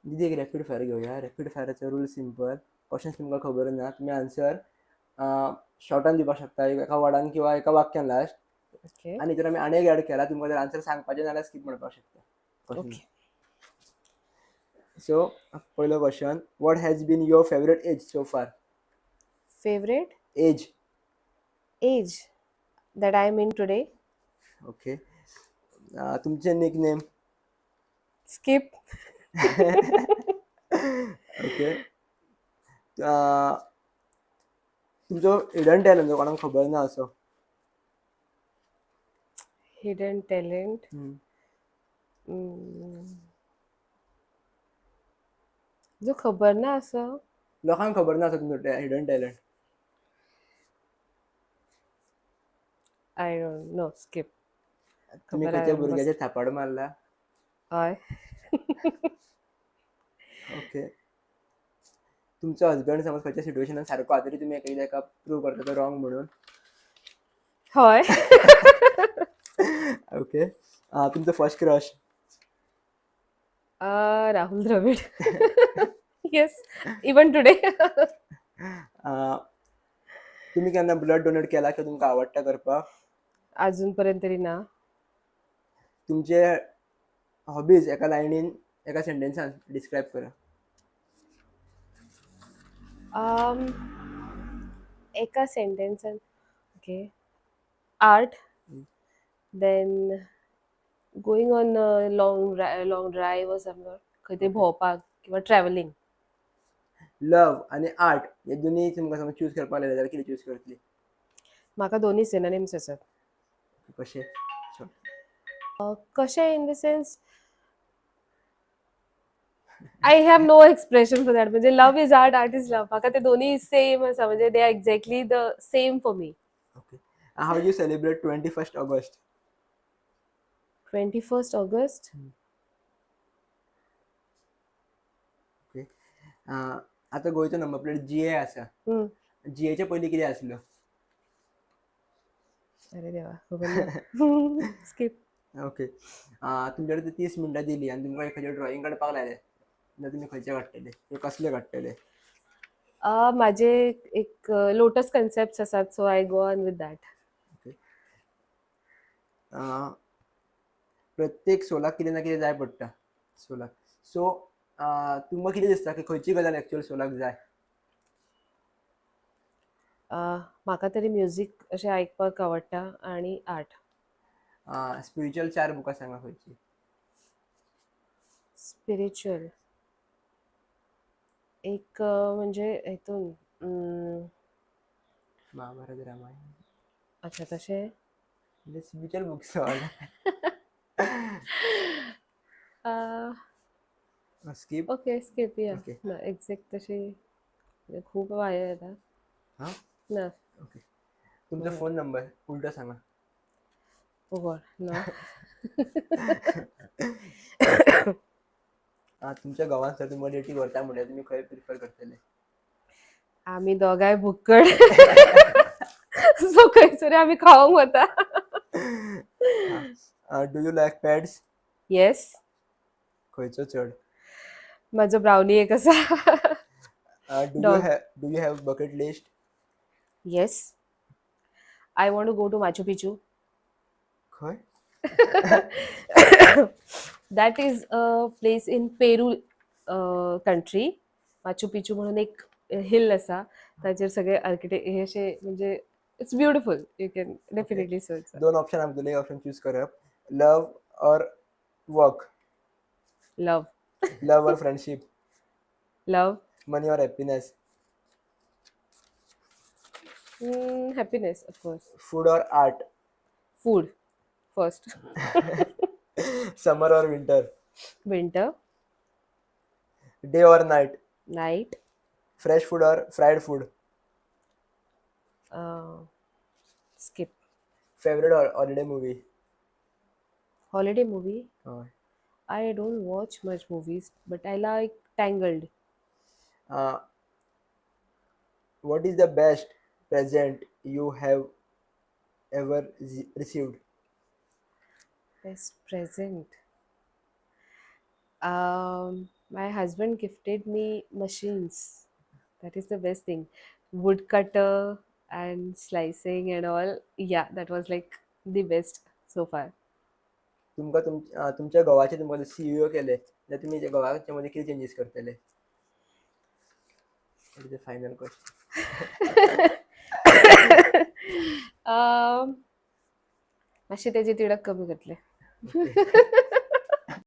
दीदी, एक rapid fire घेवया. रॅपीड फायराचो रूल सिंपल. क्वेश्चन्स तुमकां खबर ना, तुमी आन्सर शॉर्टान दिवपाक शकता, एका वर्डान किंवा एका वाक्यान लास्ट. ओके. आनी हितून आमी आनी एक ऍड केला, तुमकां जर आन्सर सांगपाचें जाल्यार स्कीप म्हणपाक शकता. ओके. सो पयलो question, what has been your favourite age so far? Favourite age. Age that I am in today. Okay. तुमचे निक नेम? स्कीप. ओके. तुमचो हिडन टॅलंट जो कोणाक खबर ना असो? Hidden talent. जो खबर ना असो? लोकांक खबर ना असो तुमचो hidden talent. I don't know, skip. तुमी खबर खंयच्या आहे. भुरग्याचेर थापाड मारला? हय. ओके. तुमचो हजबंड समज खंयच्या सिट्युएशनान सारको आसा तरी तुमी एकदा ताका प्रूव करता तो रॉंग म्हणून? हय. ओके. तुमचो first crush? Rahul Dravid, yes, even today. तुमी केन्ना ब्लड डोनेट केला किंवा तुमकां आवडटा करपाक? अजूनपर्यंत तरी ना. तुमचे हॉबीज एका लायनीन, एका सेंटेन्सान डिस्क्रायब करा. एका सेंटेन्सान, okay, art, then going on long drive or somewhere, खंय तरी भोंवपाक किंवा ट्रॅव्हलिंग. लव आनी आर्ट हे दोन्ही तुमकां समज चूज करपाक लायले जाल्यार कितें चूज करतली? म्हाका दोन्ही सिनोनिम्स आसात. कशें? कशें in the sense, I have no expression for that. म्हणजे love is art, art is love. म्हाका ते दोन्ही सेम आसा, म्हणजे they are exactly the same for me. Okay. How you celebrate 21st August? 21st August. Okay. आतां गोंयचो number plate जी ए आसा. जी एच्या पयलीं कितें आसलो? अरे देवा, खबर ना, स्कीप. ओके. तुमच्या कडेन 30 मिनटां दिली आनी तुमकां एक खंयचें ड्रॉइंग काडपाक लायलें जाल्यार तुमी खंयचें काडटले किंवा कसलें काडटले? माझे एक लोटस कन्सेप्ट आसात, so I go on with that. Okay. प्रत्येक सोलाक कितें ना कितें जाय पडटा सोलाक. सो तुमकां कितें दिसता की खंयची गजाल एक्चुअल सोलाक जाय? म्हाका तरी म्युजीक अशें आयकपाक आवडटा आनी आर्ट. स्पिरिच्युअल चार बुकां सांगा खंयची. स्पिरिच्युअल एक म्हणजे हितून महाभारत, रामायण. अच्छा, तशें. म्हणजे spiritual books. Skip. Okay, skip या. ओके. ना, एक्झॅक्ट तशी म्हणजे खूप वाया येता. हां. ना. ओके. तुमचो फोन नंबर उलटो सांगा. ओ गॉड, ना. तुमच्या घोवान जर तुमकां डेटीक व्हरता म्हणल्यार तुमी खंय प्रिफर करतले? आमी दोगांय भुक्कड, सो खंयसर आमी खावंक वता. Do you like pets? Yes. खंयचो चड? म्हाजो ब्रावनी एक आसा. Do you dog. Have do you have bucket list? Yes, I want to go to Machu Picchu. खंय? That is a place in Peru country. Machu Picchu म्हणून एक hill आसा, ताचेर सगळे आर्किटेक्ट हे अशे, म्हणजे it's beautiful, you can definitely search. दोन ऑप्शन आमतले, ऑप्शन चूज करप, love or work? Love. Love or friendship? Love. Money or happiness? Happiness, of course. Food or art? Food first. Summer or winter? Winter. Day or night? Night. Fresh food or fried food? Skip. Favourite holiday movie? Holiday movie? I don't watch much movies, but I like Tangled. What is the best present you have ever received? Best present. My husband gifted me machines. That is the best thing. Wood cutter and slicing and all. Yeah, that was like the best so far. तुमकां तुमच्या घोवाचे तुमकां CEO केले जाल्यार तुमी घोवाच्या मदीं कितें changes करतले? What is the final question? मातशी तेजी तिडक कमी करतले. Okay.